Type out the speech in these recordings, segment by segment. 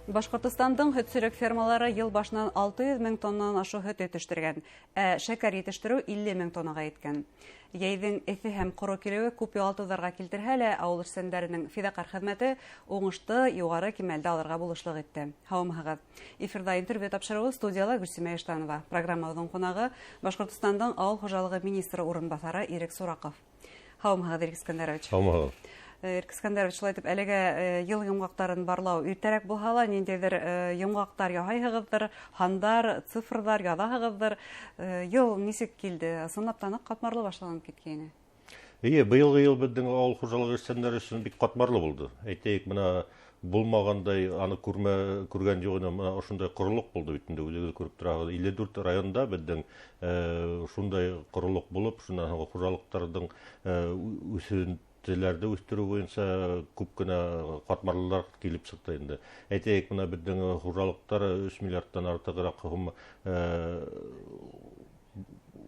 Башҡортостандың һөтсөлөк фермалары йыл башынан 600 мең тоннанан ашыу һөт етештерген, ә шәкәр етештереү 50 мең тоннаға еткән. Йәйҙең эҫе һәм ҡоро килеүе күп юғалтыуҙарға килтерһә лә, ауыл эшсәндәренең фиҙаҡәр хеҙмәте уңышты юғары кимәлдә алырға булышлыҡ итте. Һаумыһығыҙ! Эфирҙа интервью тапшырыуы, студияла Гөлсимә Иштанова. Программабыҙҙың ҡунағы — Башҡортостандың ауыл хужалығы министры урынбаҫары Ирек Сураков. Һаумыһығыҙ, Ирек Искәндәрович! Һаумыһығыҙ! Ирек Искәндәрович, шулай итеп, әлегә йыл йомғаҡтарын барлау иртәрәк булһа ла, ниндәйҙер йомғаҡтар яһайһығыҙҙыр, һандар, цифрҙар яҙаһығыҙҙыр. Йыл нисек килде? Ысынлап та ныҡ ҡатмарлы башланып киткәйне. Эйе, быйылғы йыл беҙҙең ауыл хужалығы эшсәндәре өсөн бик ҡатмарлы булды. Әйтәйек, бына булмағандай, аны күрмә күргән юҡ ине, бына ошондай ҡоролоҡ булды бит инде, үҙегеҙ күреп тораһығыҙ. 54 районда беҙҙең шундай ҡоролоҡ булып, шунан һуң хужалыҡтарҙың үҫентеләрҙе үҫтереү буйынса күп кенә ҡатмарлылар килеп сыҡты инде. Әйтәйек, бына беҙҙең хужалыҡтар 3 миллиардтан артығыраҡ һум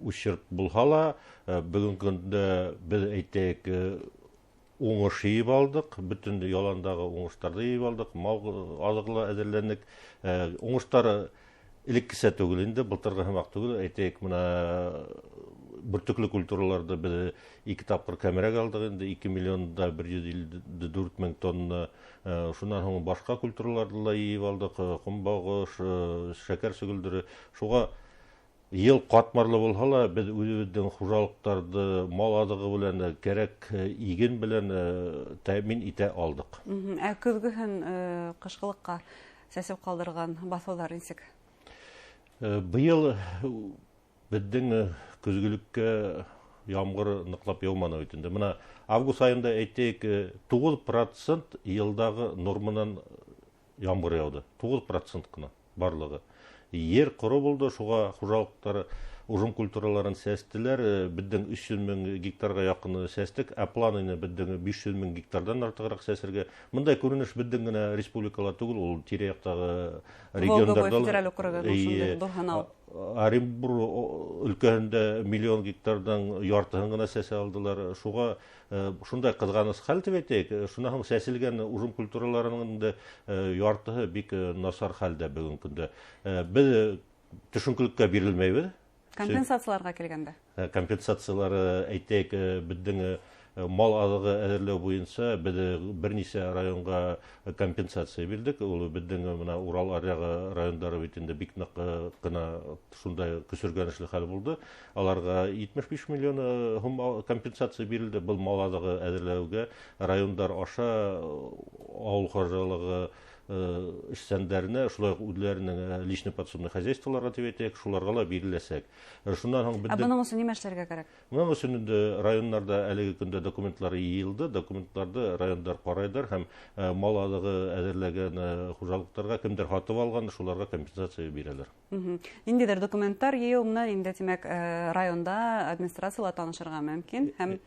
ущерб булһа ла, бөгөнгө көндә беҙ, әйтәйек, уңыш йыйып алдыҡ, бөтөн яландағы уңыштарҙы йыйып алдыҡ, мал аҙығы ла әҙерләнек. Уңыштар элеккесә түгел инде, былтырғы һымаҡ түгел. Әйтәйек, бына бөртөклө культураларҙы беҙ 2 тапҡыр кәмерәк алдыҡ инде, 2 154 000 тонна. Шунан һуң башҡа культураларҙы ла йыйып алдыҡ, ҡомбағыш, шәкәр сөгөлдөрө. Шуға йыл ҡатмарлы булһа ла, беҙ үҙебеҙҙең хужалыҡтарҙы мал аҙығы белән, кәрәк иген белән тәьмин итә алдыҡ. Ә көҙгөһөн ҡышҡылыҡҡа сәсеп ҡалдырған баҫыуҙар нисек? Быйыл беҙҙең көҙгөлөккә ямғыр ныҡлап яуманы бит инде. Бына август айында, әйтәйек, 9% йылдағы норманан ямғыр яуҙы. 9% ҡына барлығы. Ер ҡоро булды, шуға хужалыҡтар ужым культураларын сәстеләр. Беҙҙең 300 мең гектарға яҡын сәстек, ә план ине беҙҙең 500 мең гектарҙан артығыраҡ сәсергә. Бындай күренеш беҙҙең генә республикала түгел, ул тирә-яҡтағы региондарҙа ла. Федераль округы шундай ҙур һанау. Оренбург өлкәһендә миллион гектарҙан яртыһын ғына сәсә алдылар. Шуға шундай ҡыҙғаныс хәл тип әйтәйек. Шунан һуң сәселгән ужым культураларының инде яртыһы бик насар хәлдә бөгөнгө көндә. Беҙ төшөнкөлөккә бирелмәйбеҙ. Компенсацияларға килгәндә? Компенсациялары, әйтәйек, беҙҙең мал аҙығы әҙерләү буйынса беҙ бер нисә районға компенсация бирҙек. Ул беҙҙең бына Урал аръяғы райондары бит инде бик ныҡ ҡына шундай көсөргәнешле хәл булды. Аларға 75 миллион һум компенсация бирелде. Был мал аҙығы әҙерләүгә райондар аша ауыл хужалығы эшсәндәренә, шулай уҡ үҙләренең личный подсобный хозяйстволарға тип әйтәйек, шуларға ла биреләсәк. Шунан һуң Ә беҙҙең бының өсөн нимә эшләргә кәрәк? Бының өсөн инде районнарда әлеге көндә документлар йыйылды, документларҙы райондар ҡарайҙар һәм мал аҙығы әҙерләгән хужалыҡтарға кемдер һатып алған, шуларға компенсация бирәләр. Ниндәйҙер документтар йыйыу менән инде, тимәк, районда администрацияла танышырға мөмкин һәм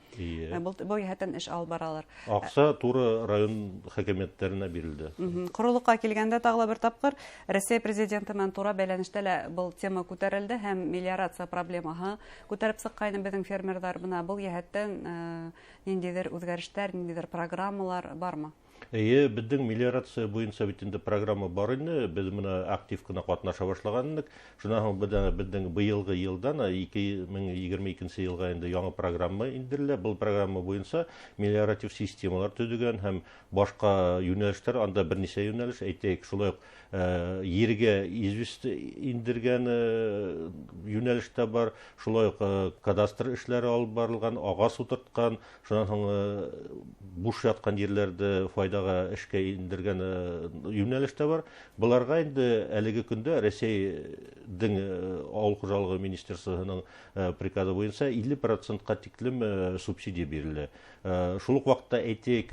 был йәһәттән эш алып баралар. Аҡса туры район хакимиәттәренә бирелде. Ҡоролоҡҡа килгәндә, тағы ла бер тапҡыр Рәсәй президенты менән тура бәйләнештә лә был тема күтәрелде һәм мелиорация проблемаһы күтәреп сыҡҡайны беҙҙең фермерҙар. Бына был йәһәттән ниндәйҙер үҙгәрештәр, ниндәйҙер программалар бармы? Эйе, беҙҙең мелиорация буйынса бит инде программа бар ине, беҙ бына актив ҡына ҡатнаша башлаған инек. Шунан һуң беҙҙең быйылғы йылдан, 2022 йылға инде яңы программа индерелә. Был программа буйынса мелиоратив системалар төҙөгән һәм башҡа йүнәлештәр, анда бер нисә йүнәлеш, әйтәйек, шулай уҡ ергә известь индергән йүнәлеш тә бар, шулай уҡ кадастр эшләре алып барылған, ағас ултыртҡан, шунан һуң буш ятҡан ерләрҙе файҙаға эшкә индергән йүнәлеш тә бар. Быларға инде әлеге көндә Рәсәйҙең ауыл хужалығы министерствоһының приказы буйынса 50 процентҡа тиклем субсидия бирелә. Шул уҡ ваҡытта, әйтәйек,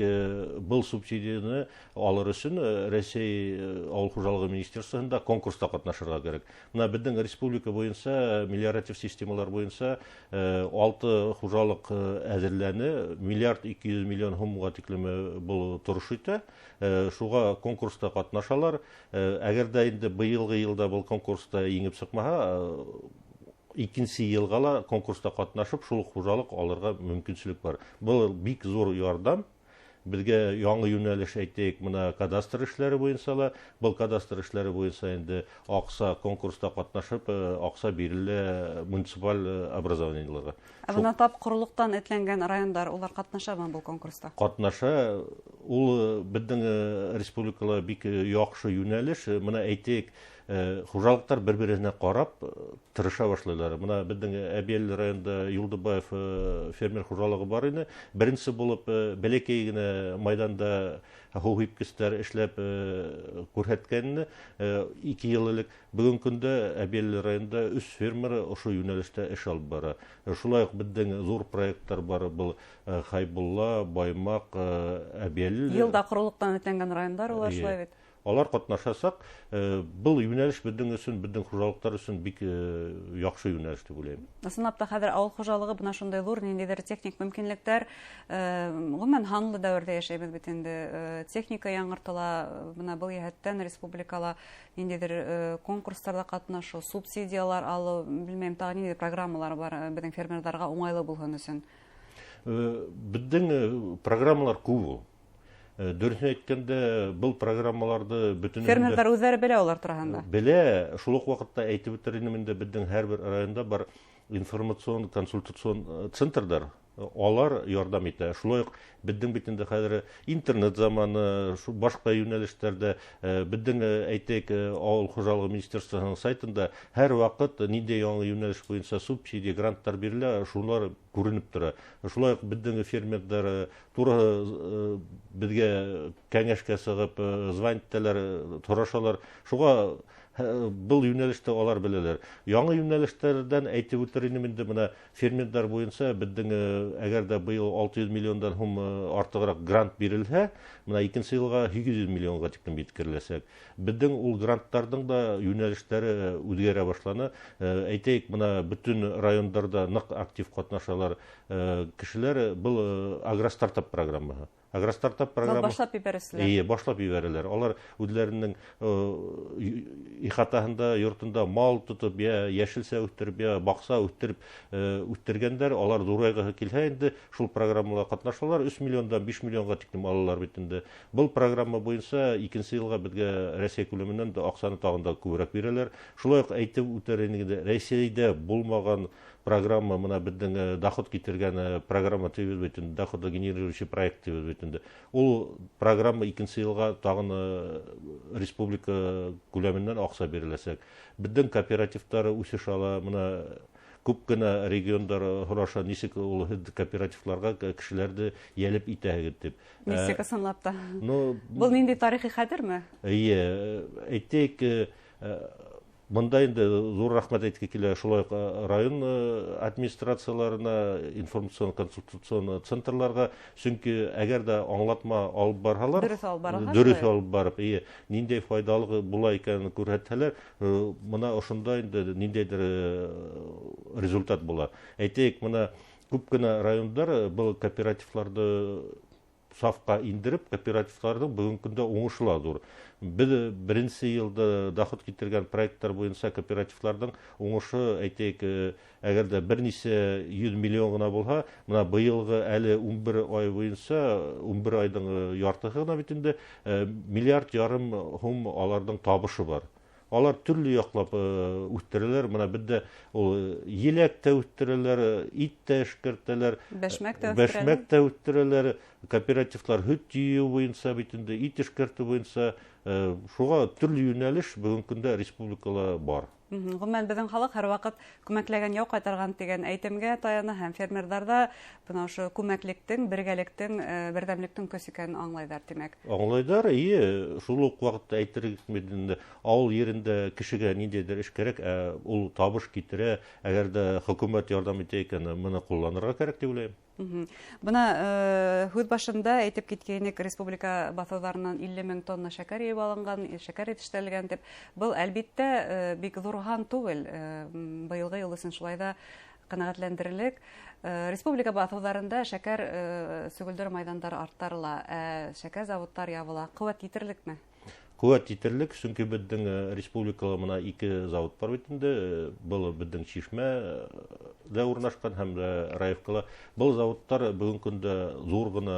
был субсидияны алыр өсөн Рәсәй ауыл хужалығы министерствоһында конкурста ҡатнашырға кәрәк. Бына беҙҙең республика буйынса мелиоратив системалар буйынса 6 хужалыҡ әҙерләне, миллиард 200 миллион һумға тиклем был торош итә. Шуға конкурста ҡатнашалар. Әгәр ҙә инде быйылғы йылда был конкурста еңеп сыҡмаһа, икенсе йылға ла конкурста ҡатнашып, шул уҡ хужалыҡ алырға мөмкинселек бар. Был бик ҙур ярҙам. Беҙгә яңы йүнәлеш әйтәйек, мына кадастр эшләре буйынса ла, был кадастр эшләре буйынса инде аҡса конкурста ҡатнашып, аҡса бирелә муниципаль образованиеларға. Ә бына тап ҡоролоҡтан этләнгән райондар, улар ҡатнашамы был конкурста? Ҡатнаша. Ул беҙҙең республикала бик яҡшы йүнәлеш. Мына әйтәйек, хужалыҡтар бер-береһенә ҡарап тырыша башлайлар. Мына беҙҙең Әбйәлил районында Юлдыбаев фермер хужалығы бар ине. Беренсе булып бәләкәй генә майҙанда һыу һипкестәр эшләп күрһәткәнне 2 йыл элек. Бөгөн көндә Әбйәлил районында 3 фермер ошо йүнәлештә эш алып бара. Шулай уҡ беҙҙең ҙур проекттар бар. Был Хайбулла, Баймаҡ, Әбйәлил. Йылда ҡоролоҡтан этләнгән райондар улар шулай бит. Алар ҡатнашасаҡ. Был йүнәлеш беҙҙең өсөн, беҙҙең хужалыҡтар өсөн бик яҡшы йүнәлеш тип уйлайым. Ысынлап та хәҙер ауыл хужалығы бына шундай ҙур ниндәйҙер техник мөмкинлектәр, ғөмүмән һанлы дәүерҙә йәшәйбеҙ бит инде. Техника яңыртыла, бына был йәһәттән республикала ниндәйҙер конкурстарҙа ҡатнашыу, субсидиялар алыу, белмәйем, тағы ниндәй программалар бар беҙҙең фермерҙарға уңайлы булһын өсөн. Беҙҙең программалар күп ул. Дөрөҫөн әйткәндә, был программаларҙы бөтөнөһөн дә Фермерҙар үҙҙәре белә улар тураһында. Белә, шул уҡ ваҡытта әйтеп үтер инем инде, беҙҙең һәр бер районда бар информацион консультацион центрҙар, алар ярҙам итә. Шулай уҡ беҙҙең бит инде хәҙер интернет заманы, шу башҡа йүнәлештәрҙә, беҙҙең, әйтәйек, ауыл хужалығы министерствоһының сайтында һәр ваҡыт ниндәй яңы йүнәлеш буйынса субсидия, гранттар бирелә, шулар күренеп тора. Шулай уҡ беҙҙең фермерҙар тура беҙгә кәңәшкә сығып, звонить итәләр, һорашалар. Шуға был йүнәлештә алар беләләр. Яңы йүнәлештәрҙән әйтеп үтер инем инде, бына фермерҙар буйынса беҙҙең, әгәр ҙә быйыл 600 миллиондан һум артығыраҡ грант бирелһә, бына икенсе йылға 800 миллионға тиклем еткереләсәк. Беҙҙең ул гранттарҙың да йүнәлештәре үҙгәрә башланы. Әйтәйек, бына бөтөн райондарҙа ныҡ актив ҡатнашалар кешеләр. Был агростартап программаһы. Агростартап Был программа. башлап ебәрәселәр. Эйе, башлап ебәрәләр. Алар үҙләренең ихатаһында, йортонда мал тотоп, я йәшелсә үҫтереп, я баҡса үҫтереп үҫтергәндәр. Алар ҙурайғыһы килһә инде шул программала ҡатнашалар. 3 миллиондан 5 миллионға тиклем алалар бит инде. Был программа буйынса икенсе йылға беҙгә Рәсәй күләменән дә аҡсаны тағын да күберәк бирәләр. Шулай уҡ әйтеп үтер инек инде, Рәсәйҙә булмаған программа, мына беҙҙең доход китергән программа тибеҙ бит инде, доходогенерирующий проект тибеҙ бит инде. Ул программа икенсе йылға тағын республика күләменән аҡса биреләсәк. Беҙҙең кооперативтар үҫеш ала, мына күп кенә региондар һораша, нисек ул һеҙ кооперативларға кешеләрҙе йәлеп итәһегеҙ тип. Нисек ысынлап та? Был ниндәй тарихи хәтерме? Эйе, әйтәйек, бында инде ҙур рәхмәт әйтке килә шулай уҡ район администрацияларына, информацион консультацион центрларға, сөнки әгәр ҙә аңлатма алып барһалар, Дөрөҫ алып барһалар, дөрөҫ шулай. алып барып, эйе, ниндәй файҙалы була икәнен күрһәтһәләр, мына ошонда инде ниндәйҙер результат була. Әйтәйек, мына күп кенә райондар был кооперативларҙы сафҡа индереп, кооперативларҙың бөгөнгө көндә уңышы ла ҙур. Беҙ беренсе йылда доход китергән проекттар буйынса кооперативларҙың уңышы, әйтәйек, әгәр ҙә бер нисә йөҙ миллион ғына булһа, мына быйылғы әле 11 ай буйынса, 11 айҙың яртыһы ғына бит инде, миллиард ярым һум аларҙың табышы бар. Алар төрлө яҡлап үҫтерәләр. Мына беҙҙә ул еләк тә үҫтерәләр, ит тә эшкәртәләр, Бәшмәк тә үҫтерәләр. бәшмәк тә үҫтерәләр. Кооперативлар һөт йыйыу буйынса бит инде, ит эшкәртеү буйынса, шуға төрлө йүнәлеш бөгөнгө көндә республикала бар. Ғөмүмән, беҙҙең халыҡ һәр ваҡыт күмәкләгән яу ҡайтарған тигән әйтемгә таяна, һәм фермерҙар ҙа бына ошо күмәклектең, бергәлектең, берҙәмлектең көс икәнен аңлайҙар, тимәк. Аңлайҙар, эйе. Шул уҡ ваҡытта әйтер инде, ауыл ерендә кешегә ниндәйҙер эш кәрәк, ә ул табыш китерә, әгәр ҙә хөкүмәт ярҙам итә икән, быны ҡулланырға кәрәк тип уйлайым. Бына һүҙ башында әйтеп киткәйнек, республика баҫыуҙарынан илле мең тонна шәкәр йыйып алынған, шәкәр етештерелгән тип. Был, әлбиттә, бик ҙур һан түгел, быйылғы йыл өсөн шулай ҙа ҡәнәғәтләндерерлек. Республика баҫыуҙарында шәкәр сөгөлдөр майҙандары арттырыла, ә шәкәр заводтар ябыла. Ҡеүәт етерлекме? Ҡеүәт етерлек, сөнки беҙҙең республикала мына 2 завод бар бит инде. Был беҙҙең Шишмә дә урынлашҡан һәм дә Раевкала. Был заводтар бөгөнгө көндә ҙур ғына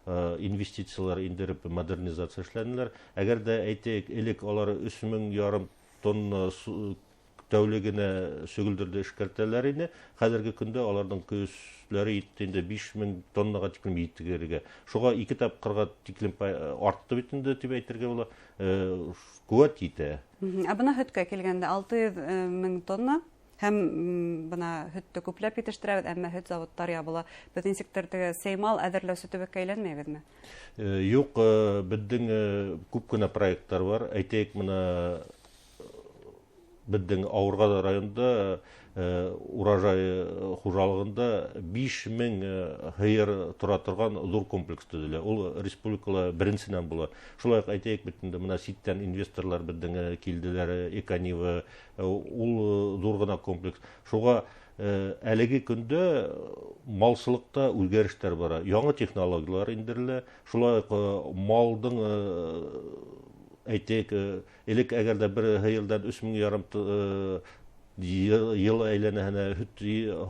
Инвестициялар индереп модернизация эшләнеләр. Әгәр дә әйтәйек, элек алар 3,5 тонна тәүлегенә сөгөлдөрҙө эшкәртәләр ине. Хәҙерге көндә аларҙың көсләре етте инде 5000 тоннаға тиклем еткерергә. Шуға 2 тапҡырға тиклем артты бит инде тип әйтергә була. Ҡеүәт етә. Ә бына һөткә килгәндә 600 мең тонна һәм бына һөттө күпләп етештерәбеҙ, әммә һөт заводтары ябыла. Беҙ нисектер теге сеймал әҙерләүсе төбәккә әйләнмәйбеҙме? Юҡ, беҙҙең күп кенә проекттар бар. Әйтәйек, бына беҙҙең Ауырғазы районында Урожай хужалығында 5000 һыйыр тора торған ҙур комплекс төҙөлә. Ул республикала беренсенән була. Шулай уҡ әйтәйек бит инде, бына ситтән инвесторлар беҙҙең килделәр, Эконива, ул ҙур ғына комплекс. Шуға әлеге көндә малсылыҡта үҙгәрештәр бара. Яңы технологиялар индерелә. Шулай уҡ малдың, әйтәйек, элек әгәр дә бер һыйырҙан өс мең ярым йыл әйләнәһенә һөт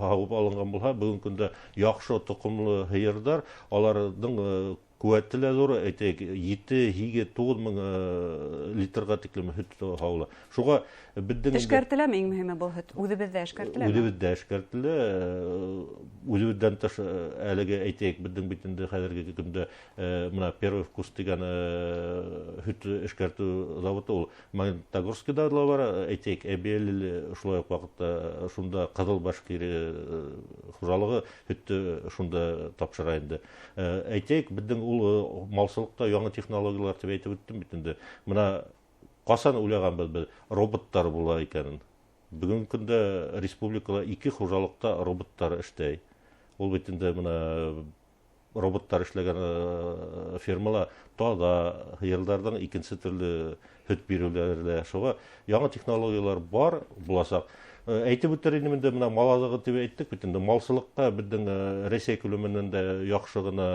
һауып алынған булһа, бөгөнгө көндә яҡшы тоҡомло һыйырҙар, аларҙың ҡеүәте лә ҙур, әйтәйек, ете, һигеҙ, туғыҙ мең литрға тиклем һөт һауыла. Шуға беҙҙең инде Эшкәртеләме иң мөһиме был һөт? Үҙебеҙҙә эшкәртеләме? Үҙебеҙҙә эшкәртелә. Үҙебеҙҙән тыш, әлеге әйтәйек, беҙҙең бит инде хәҙерге көндә, бына Первый вкус тигән, һөт эшкәртеү заводы ул Магнитогорскида ла бар, әйтәйек, Әбйәлил шулай уҡ ваҡытта шунда Ҡыҙыл Башкир хужалығы һөттө шунда тапшыра инде. Әйтәйек, беҙҙең ул малсылыҡта яңы технологиялар тип әйтеп үттем бит инде. Бына ҡасан уйлағанбыҙ беҙ роботтар була икәнен. Бөгөнгө көндә республикала 2 хужалыҡта роботтар эшләй. Ул бит инде бына роботтар эшләгән фирмала таҙа һыйырҙарҙың икенсе төрлө һөт биреүҙәре лә. Шуға яңы технологиялар бар буласаҡ. Әйтеп үтер инем инде, бына мал аҙығы тип әйттек бит инде, малсылыҡҡа беҙҙең Рәсәй күләменән дә яҡшы ғына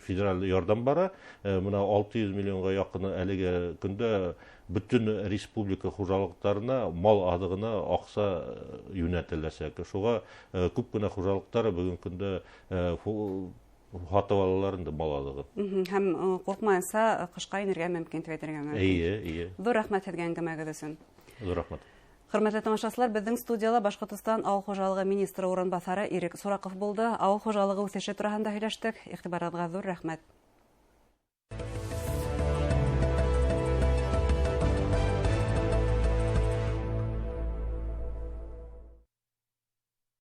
федераль ярҙам бара. Бына 600 миллионға яҡын әлеге көндә бөтөн республика хужалыҡтарына мал аҙығына аҡса йүнәтеләсәк. Шуға күп кенә хужалыҡтар бөгөнгө көндә һатып алалар инде мал аҙығы. Һәм ҡурҡмайынса ҡышҡа инергә мөмкин тип әйтергә мөмкин. Эйе, эйе. Ҙур рәхмәт һеҙгә әңгәмәгеҙ өсөн. Ҙур рәхмәт. Хөрмәтле тамашасылар, беҙҙең студияла Башҡортостан Ауыл хужалығы министры урынбаҫары Ирек Сураков булды. Ауыл хужалығы үҫеше тураһында һөйләштек. Иғтибарығыҙға ҙур рәхмәт.